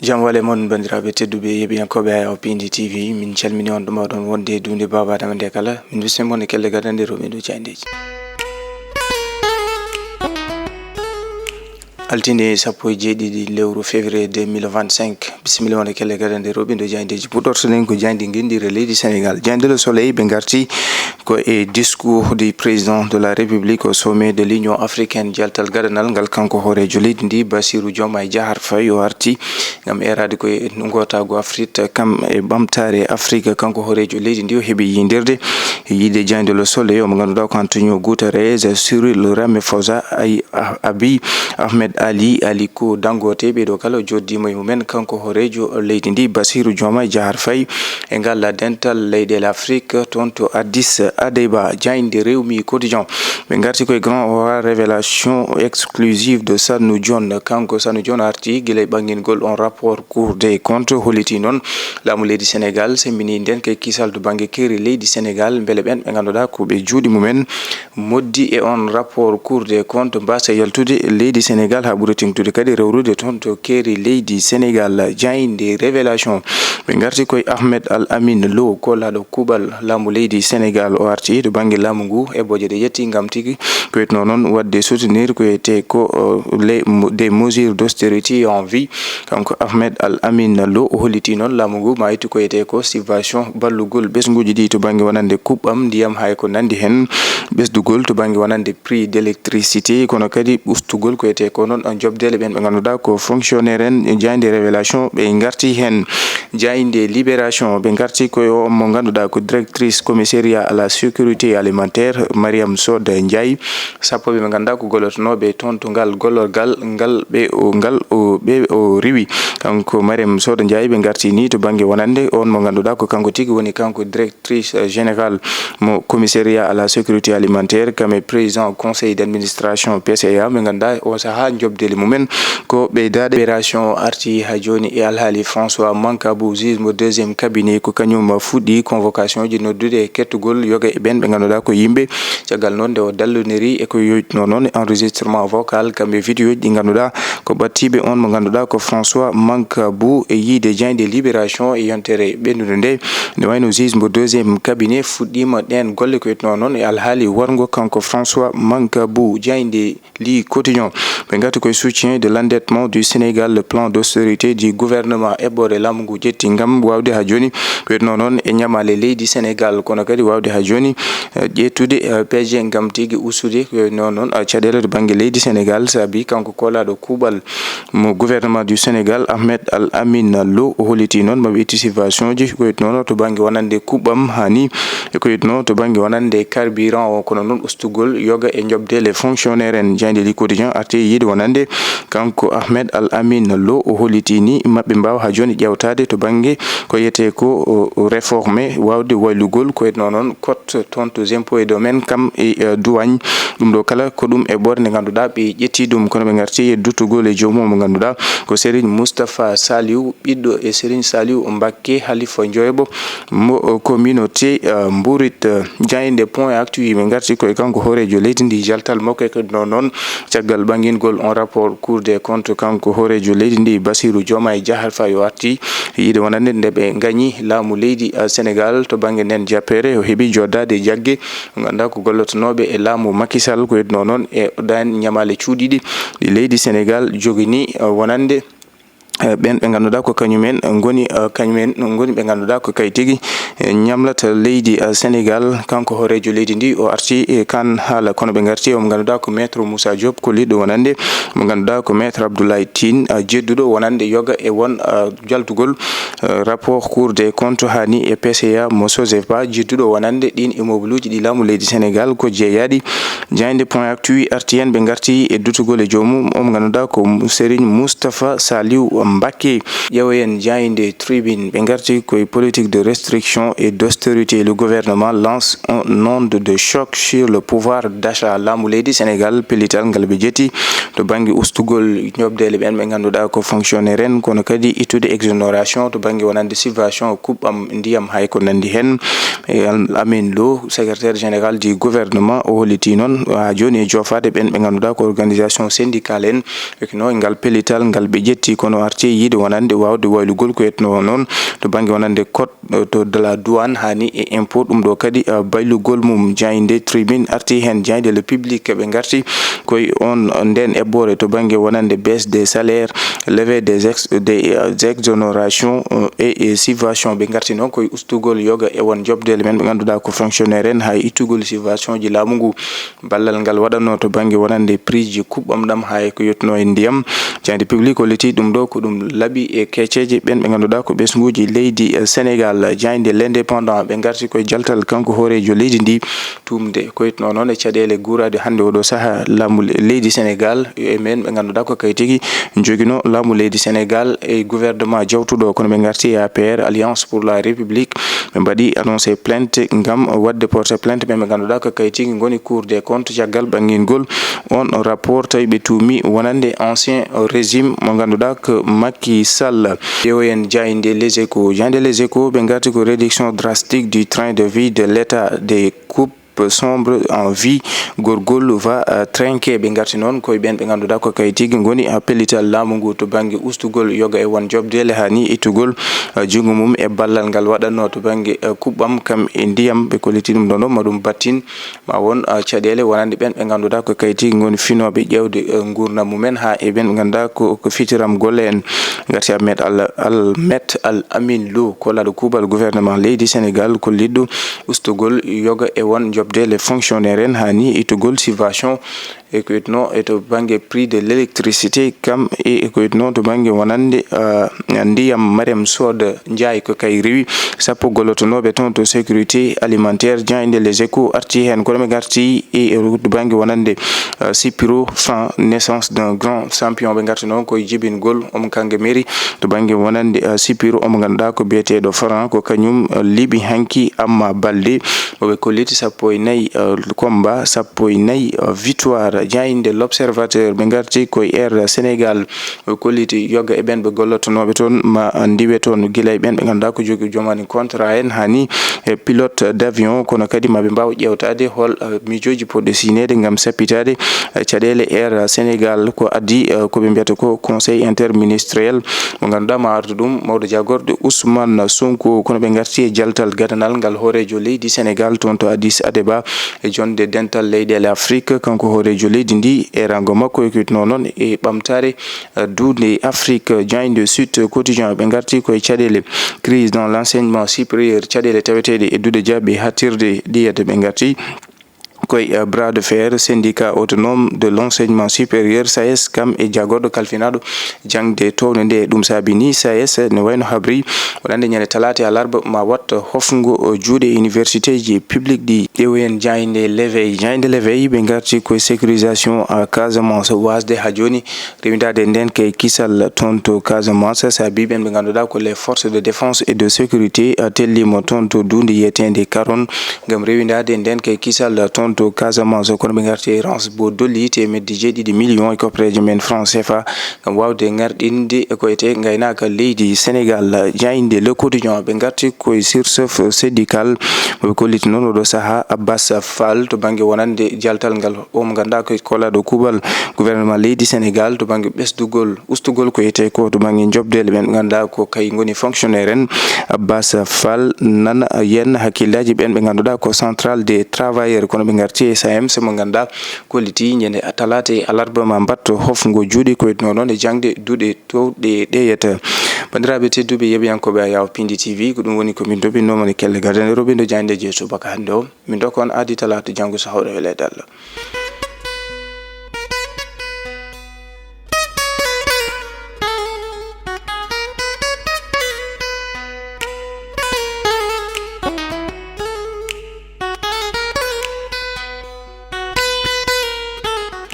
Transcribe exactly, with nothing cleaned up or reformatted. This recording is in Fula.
Jam wale mon, banndiraaɓe tedduɓe, yeeɓiyankooɓe Ayaw Pindi T V, min calmini on ɗo mbaawɗon wonde e duunde Baaba Adama nde kala. Min mbismii mon e kelle gadande rewɓe ɗo jaayndeeji. Altine sappo e jeeɗiɗi lewru février deux mille vingt-cinq. Bisimilla on e kelle gadande rewɓe ɗo jaayndeeji. Puɗɗortoɗen ko jaaynde ngenndiire leydi Sénégal. Jaaynde Le Soleil ɓe ngarti ko e discours du président de la République au sommet de l'Union africaine, jaltal gadanal ngal kanko hooreejo leydi ndi, Bassirou Diomaye Diakhar Faye, o arti ngam eeraade ko e ngootaagu Afrik, kam e ɓamtaare Afrik. Kanko hooreejo leydi ndi o heɓi yindirde e yiide jaaynde Le Soleil, o mo ngannduɗaa ko Antonio Guterres, Cyril Ramaphosa, ay, ah, Abiy Ahmed Ali, Aliko Dangote, ɓee ɗo kala o jooɗdiima e mumen kanko hooreejo leydi ndi, Bassirou Diomaye Diakhar Faye, e ngal dental leyɗeele Afrik toon to Addis Abeba. Jaaynde Rewmi Quotidien, ɓe ngarti koye grand oral révélation exclusive de Sanu John. Kanko Sanu John arti gila e ɓanngingol on rapport Cour des comptes, holliti noon laamu leydi Sénégal semmbini nden ke kisal to bannge keeri leydi Sénégal, mbele ɓeen ɓe ngannduɗaa ko ɓe juuɗe mumen moddi e on rapport Cour des comptes mbaasa yaltude leydi Sénégal haa ɓuri teeŋtude kadi rewrude toon to keeri leydi Sénégal. Jaaynde Révélation, ɓe ngarti koye Ahmed Al Amin Lo, koolaaɗo kuuɓal laamu leydi Sénégal, o arti to bannge laamu ngu e booje ɗe yetti ngam tigi ko wiyetnoo noon waɗde soutenir ko wiyetee ko, o, les mo-, des mesures d'austérité en vue. Kanko Ahmed Al Amin Lo o holliti noon laamu ngu ma ittu ko wiyetee ko subvention ballugol ɓesnguuji ɗi to bannge wonande kuɓɓam ndiyam, hay ko nanndi heen ɓesdugol to bannge wonande prix d'électricité, kono kadi ustugol ko wiyetee ko noon joɓdeele ɓeen ɓe ngannduɗaa ko fonctionnaire en. Jaaynde Révélation ɓe ngarti heen. Jaaynde Libération ɓe ngarti ko e o mo ngannduɗaa ko directrice commissariat à la sécurité alimentaire, Mariam Soda Ndiaye. Sappo ɓe ɓe ngannduɗaa ko gollotonooɓe toon to ngal gollorgal ngal ɓe o, ngal o, ɓe o riiwi. Kanko Mariam Soda Ndiaye ɓe ngarti ni to bannge wonande on mo ngannduɗaa ko kanko tigi woni kanko directrice générale mo commissariat à la sécurité alimentaire, kam e président conseil d'administration P C A, ɓe ngannduɗaa o sahaa joɓdeele mumen ko ɓeydaade. Libération arti haa jooni e alhaali François Mancabou, juge mo deuxième cabinet, ko kañum fuɗɗi convocation ji noddude e kettugol yoga e ɓeen ɓe ngannduɗaa ko yimɓe. Caggal noon nde o dalloniri e ko yoytnoo noon e enregistrement vocal kam e vidéo ji ɗi ngannduɗaa ko ɓattiiɓe on mo ngannduɗaa ko François Mancabou e yiide jaaynde Libération e yontere ɓenndude nde. Nde wayno juge mo deuxième cabinet fuɗɗiima ɗeen golle ko yoytnoo noon e alhaali warngo kanko François Mancabou. Jaaynde Le Quotidien, ɓe ngarti koye soutien de l'endettement du Sénégal, le plan d'austérité du gouvernement, eɓɓoore laamu ngu ƴetti ngam waawde haa jooni ko wiyetnoo noon e ñamaale leydi Sénégal, kono kadi waawde haa jooni, eh, ƴeettude, eh, peeje ngam tigi ustude ko wiyetnoo noon, eh, caɗeele to bannge leydi Sénégal, saabi kanko koolaaɗo kuuɓal mo gouvernement du Sénégal, Ahmed Al Amin Lo, o holliti noon maɓe itti subvention ji ko wiyetnoo to bannge wonande kuɓɓam haa ni e ko wiyetnoo to bannge wonande carburant o, kono noon ustugol yoga e joɓdeele fonctionnaire en. Jaaynde Le Quotidien arti e yiide wonande kanko Ahmed Al Amin Lo o holliti ni maɓe mbaawa haa jooni ƴeewtaade to bannge ko wiyetee ko, o, o réforme, waawde waylugol ko wiyetnoo noon code toon to impôts et domaines kam e, eh, douane. Ɗum ɗo kala ko ɗum eɓɓoore nde ngannduɗaa ɓe ƴetti ɗum, kono ɓe ngarti e duttugol e joomum mo ngannduɗaa ko Serigne Moustapha Saliou, ɓiɗɗo e Serigne Saliou Mbacké, halifa joyɓo mo, eh, communauté, eh, Mburit. Eh, jaaynde Point Actu ɓe ngarti koye kanko hooreejo leydi ndi, jaltal makko e ko wiyetnoo noon caggal ɓanngingol on rapport Cour des comptes, kanko hooreejo leydi ndi Bassirou Diomaye Diakhar Faye o arti yiide wonande nde ɓe ngañi laamu leydi, eh, Sénégal to bannge nden jappeere, o heɓi joddaade e jagge ngannduɗaa ko gollotonooɓe e laamu Macky Sall ko wiyetnoo noon e ɗeen ñamaale cuuɗiiɗe ɗi leydi Sénégal jogini, eh, wonande, eh, ɓeen ɓe ngannduɗaa ko kañumen ngoni, eh, kañumen ngoni ɓe ngannduɗaa ko kay tigi, eh, ñamlata leydi, eh, Sénégal. Kanko hooreejo leydi ndi o arti e kan haala, kono ɓe ngarti e o mo ngannduɗaa ko Maître Moussa Diop, kolliɗo wonande mo ngannduɗaa ko Maître Abdoulaye Tine, eh, jedduɗo wonande yoga e won, eh, jaltugol, eh, rapport Cour des comptes haa ni e P C A mo SOGEPA, jedduɗo wonande ɗiin immeuble uji ɗi laamu leydi Sénégal ko jeeyaaɗi. Jaaynde Point Actu arti heen, ɓe ngarti e duttugol e joomum o mo ngannduɗaa ko Serigne Moustapha Saliou Mbacké. Ƴeewoyen jaaynde Tribune, ɓe ngarti koye politique de restriction et d'austérité. Le gouvernement lance une onde de choc sur le pouvoir d'achat. Laamu leydi Sénégal pellital ngal ɓe ƴetti to bannge ustugol joɓdeele ɓeen ɓe ngannduɗaa ko fonctionnaire en, kono kadi ittude exonération to bannge wonande subvention kuɓɓam ndiyam, hay ko nanndi heen. E Al Amin Lo, secrétaire général du gouvernement, o holliti noon haa jooni e joofaade ɓeen ɓe ngannduɗaa ko organisation syndicale en, e ko noon ngal pellital ngal ɓe ƴetti, kono o ceeyiiɗo wonande waawde waylugol ko etno noon to bannge wonande code, eh, to de la douane haa ni e impôt. Ɗum ɗo kadi, eh, baylugol mum. Jaaynde tribune arti heen, jaaynde le public ɓe ngarti koye on, ndeen eɓɓoore to bannge wonande baisse des salaires, levée des ex-, des, eh, exonérations, eh, et, et subventions. Ɓe ngarti noon koye ustugol yoga e won joɓdeele men ɓe ngannduɗaa ko fonctionnaire en, haa e ittugol subvention ji laamu ngu. Ballal ngal waɗatnoo to bannge wonande prix ji kuɓɓam ɗam haa e ko yottinoo e ndiyam. Jaaynde public holliti ɗum ɗo ko ɗum laaɓi e keeceeje ɓeen ɓe ngannduɗaa ko ɓesnguuji leydi, eh, Sénégal. Jaaynde l'indépendant ɓe ngarti koye jaltal kanko hooreejo leydi ndi, tuumde ko yottinoo noon e caɗeele guuraaɗe hannde oɗo sahaa laamu le-, leydi Sénégal. Yo e men ɓe ngannduɗaa ko kay tigi njoginoo laamu leydi Sénégal e gouvernement jawtuɗo, kono ɓe ngarti e A P R, Alliance pour la République. Ɓe mbaɗi annoncé plainte ngam waɗde porte plainte ɓe ɓe ngannduɗaa ko kay tigi ngoni Cour des comptes caggal ɓanngingol on rapport, tawi ɓe tuumi wonande ancien régime mo ngannduɗaa ko Macky Sall. Ƴeewoyen jaaynde Les Échos. Jaaynde Les Échos ɓe ngarti ko réduction drastique du train de vie de l'État, des coupes sombres en vie, gorgol va, euh, trinquer. Ɓe ngarti noon koye ɓeen ɓe ngannduɗaa ko kay tigi ngoni, euh, pellital laamu ngu to bannge ustugol yoga e won joɓdeele haa ni ittugol, euh, junngo mum e ballal ngal waɗatnoo to bannge, euh, kuɓɓam kam e ndiyam. Ɓe kolliti ɗum ɗon ɗo ma ɗum battin ma won, ah, caɗeele wonande ɓeen ɓe ngannduɗaa ko kay tigi ngoni finooɓe ƴeewde, eh, nguurndam mumen haa e ɓeen ɓe ngannduɗaa ko, ko fitiram golle en. Ngarti Ahmed Al, Al Met Al Amin Lo, kollaaɗo kuuɓal gouvernement leydi Sénégal, kollitɗo ustugol yoga e won joɓdeele fonctionnaire en haa ni ittugol subvention e ko wiyetnoo e to bannge prix de l'électricité, kam e, e ko wiyetnoo to bannge wonande, ah, ndiyam. Marem Soda Ndiaye ko kay rewi sappo gollotonooɓe toon to sécurité alimentaire. Jaaynde Les Échos arti heen, kono ɓe ngarti e, e to bannge wonande, ah, Sipiro Franc, naissance d'un grand champion. Ɓe ngarti noon koye jibingol omo kannge mairie to bannge wonande, ah, Sipiro, omo ngannduɗaa ko biyeteeɗo Franc, ko kañum, ah, liɓi hanki Amma Baldé. Oɓe kolliti sappo e nayi, eh, combat, sappo e nayi, eh, victoire. Jaaynde L'Observateur, ɓe ngarti koye Air Sénégal. Ɓe kolliti yoga e ɓeen ɓe gollotonooɓe toon, ma ndiwe toon, gila e ɓeen ɓe ngannduɗaa ko jogi jomaani contrat en haa ni, e pilote d'avion, kono kadi ma ɓe mbaaw ƴeewtaade hol, eh, miijooji potɗi siyneede ngam sappitaade, eh, caɗeele Air Sénégal. Ko addi, eh, ko ɓe mbiyata ko conseil interministériel mo ngannduɗaa ma ardu ɗum mawɗo jaagorɗe Ousmane Sonko. Kono ɓe ngarti e jaltal gadanal ngal hooreejo leydi Sénégal toon to Addis Abeba e jonnde dental leyɗeele Afrik. Kanko hooreejo leydi ndi e rango makko e ko wiyetnoo noon e ɓamtaare, eh, duunde Afrik. Jaaynde Sud Quotidien, ɓe ngarti koye caɗeele crise dans l'enseignement supérieur, caɗeele taweteeɗe e duɗe jaaɓi haaɗtirde ɗiyata. Ɓe ngarti koye, eh, bras de fer syndicat autonome de l'enseignement supérieur, SAES, kam e jaagorɗo kalfinaaɗo jaŋde toowde nde. Ɗum saabi ni SAES ne wayno habri wonande ñande talaata e alarba ma waɗ hofngo, eh, juuɗe université ji public ɗi. Ƴeewoyen jaaynde L'éveil. Jaaynde L'éveil, ɓe ngarti koye sécurisation à Casamance, waasde haa jooni rewindaade ndeen kay kisal toon to Casamance, saabi ɓeen ɓe ngannduɗaa ko les forces de défense et de sécurité, a, tellima toon to duunde yiyeteende Karon ngam rewindaade ndeen kay kisal toon to Casamance. Kono ɓe ngarti e rance bo dolli teemedde jeeɗiɗi million e koppereeje men franc C F A ngam waawde ngarɗinde ko etee ngaynaaka leydi Sénégal. Jaaynde Le Quotidien, ɓe ngarti koye sursaut syndical, mo ɓe kolliti noon oɗo sahaa Abbas Fall to bannge wonande jaltal ngal. Omo ngannduɗaa ko kollaaɗo kuuɓal gouvernement leydi Sénégal to bannge ɓesdugol, ustugol ko etee ko to bannge joɓdeele ɓeen ɓe ngannduɗaa ko kay ngoni fonctionnaire en. Abbas Fall, nana yen hakkillaaji ɓeen ɓe ngannduɗaa ko centrale des travailleurs, kono ɓe ngarti e SAEMS mo ngannduɗaa kolliti ñande talaata e alarba ma mbaɗ hofngo juuɗe ko wiyetnoo noon e jaŋde duɗe toowɗe ɗe yiyata. Banndiraaɓe tedduɓe, yeɓiyankooɓe Ayaw Pindi T V, ko ɗum woni ko min ndoɓinnooma e kelle gadane roɓindo jaaynde jeeso baka hannde o. Min ndokka on aadi talaata janngo so hawre weleede Allah.